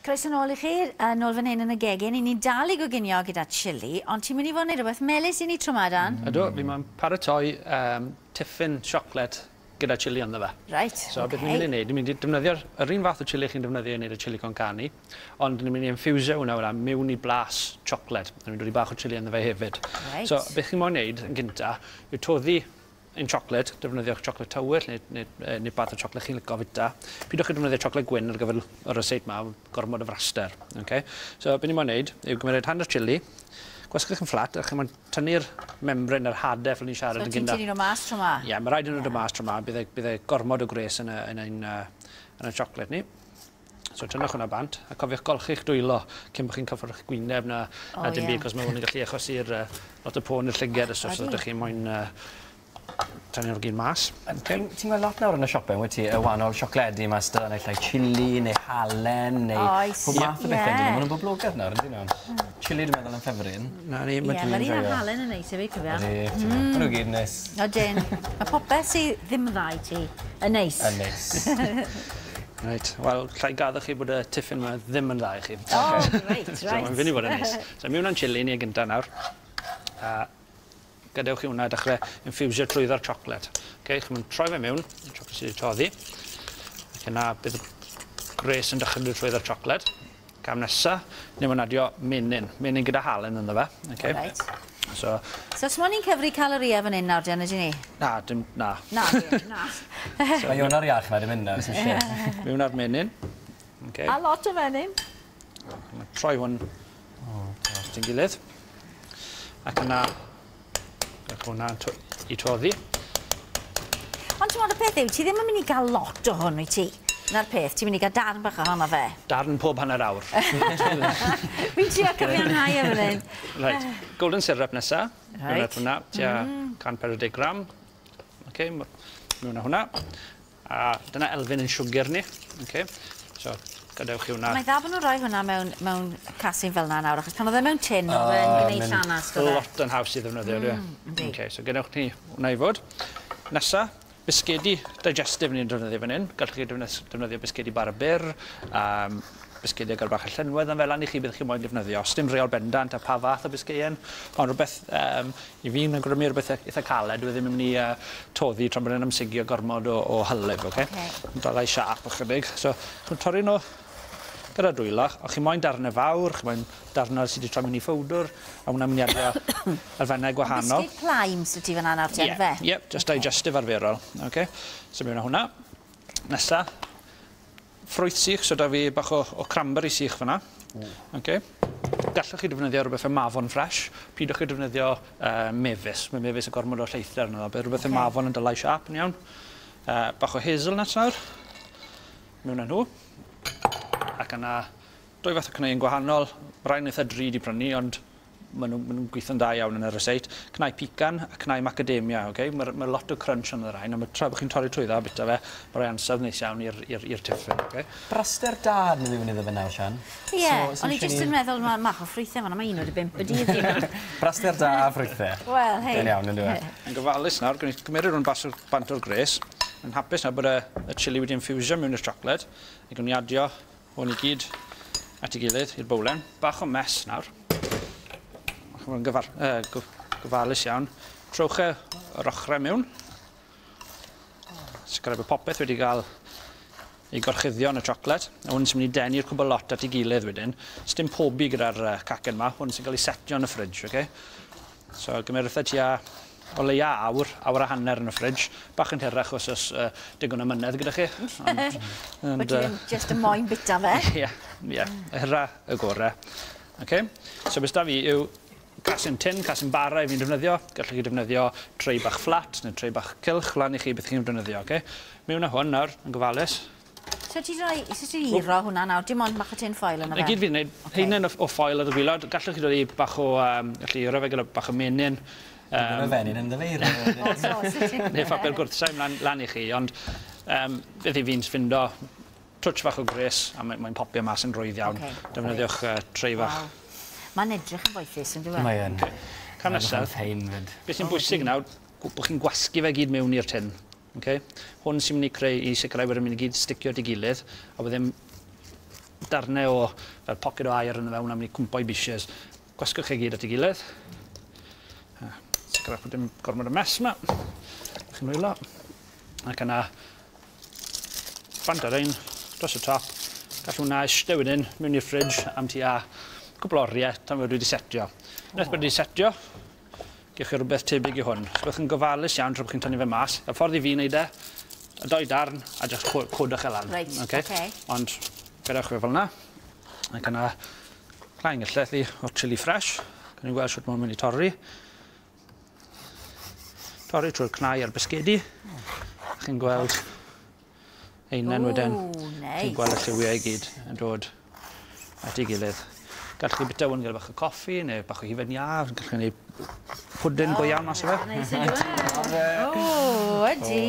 Croeso nôl i chi, nôl fan hyn yn y gegin. 'Y ni'n dal i goginio gyda chilli, ond ti'n mynd i fod yn neud rhywbeth melys i ni tro 'ma, Dan? Ydw, fi moyn paratoi tiffin siocled gyda chilli ynddo fe. Reit, So beth ni'n mynd i wneud, ni'n mynd i defnyddio'r yr un fath o chilli chi'n defnyddio i wneud y chilli con carne, ond ni'n mynd i infusio hwnna hwnna mewn i blas siocled. Ni'n mynd i dod i bach o chilli ynddo fe hefyd. Reit. So beth chi'n moyn wneud yn gynta yw toddi ein siocled, defnyddiwch siocled tywyll neu bath o siocled chi'n licio fita. Pidwch chi defnyddio siocled gwyn ar gyfer y ryseit ma, gormod o fraster. Okay? So beth ni'n moyn wneud yw gymryd hanner chilli, gwasgwch yn fflat, a chi'n moyn tynnu'r membrane, yr hadau fel ni'n siarad So yn ti'n gynta. tynnu nhw mas tro 'ma? Ie, mae rhaid i nhw dod mas tro 'ma, bydd e gormod o gwres yn y siocled ni. So tynnwch hwnna bant, a cofiwch golchi'ch dwylo cyn bod chi'n cyffwrdd eich gwyneb na dim byd, cos mae hwn yn gallu achosi'r lot o poen i'r llyged os ydych chi'n moyn tynnu'r gyd mas. Okay. Ti'n gweld lot nawr yn y siopau, wyt ti, y wahanol siocledi 'ma sydd neu llai chilli, neu halen, neu Oes. pob math o bethau. Ie. Yeah. Maen nhw'n boblogaidd nawr, yndyn nhw? Chilli dwi'n meddwl yn ffefryn. Na ni, Ie, mae mae'r un ar joio. halen yn neis hefyd, cofia. Ydy, maen nhw gyd yn neis. Odyn. Mae popeth sydd ddim yn dda i ti yn neis. Yn neis. Reit, wel, llai gaddo chi bod y tiffin yma ddim yn dda i chi. O, reit, So mae'n fynd i fod yn neis. So mewn â'n chilli ni gynta nawr. A gadewch i hwnna dechrau infusio trwyddo'r chocolate. Okay, chi'n mynd troi fe mewn, y chocolate sydd wedi toddi. Ac yna bydd y gwres yn dechrau dod trwyddo'r chocolate. Cam nesa, ni'n mynd adio menyn. Menyn gyda halen ynddo fe. Okay. Reit. So, So, os ni'n cyfri calorïau fan hyn nawr, Jen, ydyn ni? Na, dim, na. Na, na. Mae Iona'r iach na, dim mynd nawr, sy'n lle. Mewn â'r menyn. Okay. A lot o fenyn. Troi hwn at ein gilydd. Ac yna, gallwch hwnna i toddi. Ond ti'n meddwl y peth yw, ti ddim yn mynd i gael lot o hwn, wyt ti? Na'r peth, ti'n mynd i gael darn bach ohono fe. Darn pob hanner awr. Fi'n trio cyfiawnhau e fan hyn. Right, golden syrup nesa. Mewn at hwnna, tua 140 gram. Okay, mewn â hwnna. A dyna elfen yn siwgr ni. Okay. So, gadewch chi hwnna. Mae'n dda bod nhw'n rhoi hwnna mewn casyn fel 'na nawr, achos pan oedd e mewn tin, oedd e'n gwneud llanast, oedd e? Lot yn haws i ddefnyddio, mm, okay, so gadewch ni hwnna i fod. Nesa, bisgedi digestive ni'n defnyddio fan hyn. Gallwch chi defnyddio bisgedi bara byr, bisgedi ar bach o llenwedd yn fel lan i chi bydd chi moyn defnyddio. Os dim reol bendant a pa fath o bisgeien, ond rhywbeth i fi'n awgrymu rhywbeth eitha caled, dwi ddim yn mynd i toddi tra bod e'n amsugio gormod o hylif, okay? Okay. Dala i siâp ychydig. So, chi'n torri nhw gyda dwylo, a chi moyn darnau fawr, chi moyn darnau sydd wedi troi mewn i ffowdwr, a hwnna'n mynd i adio elfennau gwahanol. Biscuit plaen sydd ti fan'na nawr, ti Ie, fe? ie, just digestive arferol. Okay. So mewn â hwnna. Nesa, ffrwyth sych, so da fi bach o cranberry sych fyna. Okay. Gallwch chi defnyddio rhywbeth fel mafon fresh. Pidwch chi defnyddio mefus. Mae mefus yn gormod o lleithder yno. Bydd rhywbeth fel mafon yn dylai siâp yn iawn. Bach o hazelnut nawr. Mewn â nhw. Ac yna, dwy fath o cnau yn gwahanol. Rhain eitha drud i prynu, ond maen nhw gweithio'n dda iawn yn y ryseit. Cnau pecan a cnau macadamia, okay? Mae lot o crunch yn y rhain, a mae tra bod chi'n torri trwyddo a bita fe, mae rhoi ansawdd neis iawn i'r tiffin, okay? Braster da ni ddim yn iddo fe nawr, Sian. Ie, So, o'n i jyst yn meddwl mae mach o ffrwythau fan'na, mae 1.5 y dydd i nhw. Braster da a ffrwythau. Wel, hei. Yn iawn, yn dweud. Yn gofalus nawr, gwneud cymeryd rhwng bas o'r bant o'r gres. Yn hapus nawr bod y chili wedi infusio mewn i'r chocolate. A gwneud ni adio hwn i gyd at ei gilydd i'r bowlen. Bach o mess nawr. Chi'n bod yn gofalus iawn. Trowch e yr ochrau mewn. Sicrhau bod popeth wedi cael ei gorchuddio yn y chocolate. A hwn sy'n mynd i denu'r cwbl lot at ei gilydd wedyn. Sdim pobi gyda'r cacen yma. Hwn sy'n cael ei setio yn y fridge, okay? So gymerith e tua o leia awr, awr a hanner yn y fridge. Bach yn hirach os oes digon o mynedd gyda chi. Ond, Bod ti ddim jyst yn moyn bita fe. Ie, y hira y gore. Okay? So beth da fi yw casyn tin, casyn bara i fi'n defnyddio. Gallwch chi defnyddio tray bach fflat neu tray bach cylch lan i chi beth chi'n defnyddio. Okay? Mewn â hwn nawr, yn gofalus. So ti'n iro hwnna nawr, dim ond bach o tin foil yna Na fe? gyd fi'n gwneud, haenen o ffoil ar y gwaelod. Gallwch chi dod i bach o, gallu iro fe gyda bach o menyn. Dwi'n fenyn yn ddyfeir. O, so ti'n Neu phapur gwrthsaim lan i chi, ond beth i fi'n ffindo twtsh fach o gres a mae'n mae popio mas yn rwydd iawn. Defnyddiwch tray fach. Waw. Mae'n edrych yn foethus, yn dweud? Mae yn. Cam nesaf, Ffein fyd. beth sy'n bwysig nawr, bod chi'n gwasgu fe gyd mewn i'r tin. Okay? Hwn sy'n mynd i creu i sicrhau bod e'n mynd i gyd sticio at ei gilydd, a bod ddim Darnau o fel poced o aer yn y fewn am i cwmpo i bishers. Gwasgwch chi gyd at ei gilydd. Sicrhau bod dim gormod o mess yma. Chi'n nwylo. Ac yna, bant ar ein, dros y top. Gall hwnna eistedd wedyn mewn i'r fridge am tua cwpl o oriau tan fod wedi setio. Unwaith bod wedi setio, gewch chi rhywbeth tebyg i hwn. So byddwch yn gofalus iawn tra bod chi'n tynnu fe mas. Y ffordd i fi wneud e, y doi darn a just codwch e lan. Reit, ocê. Ond gadewch fe fel yna. Ac yna, claen gyllell i o'r chili fresh. Gawn ni weld sut mae'n mynd i torri. Torri trwy'r cnau a'r bisgedi. Chi'n gweld einen wedyn. Ww, neis. Chi'n gweld y lliwiau i gyd yn dod at ei gilydd. Gallwch chi bita hwn gyda bach o coffi neu bach o hufen iâ. Gallwch chi wneud pwdin go iawn mas o fe. Neis yn dweud. O, ydi.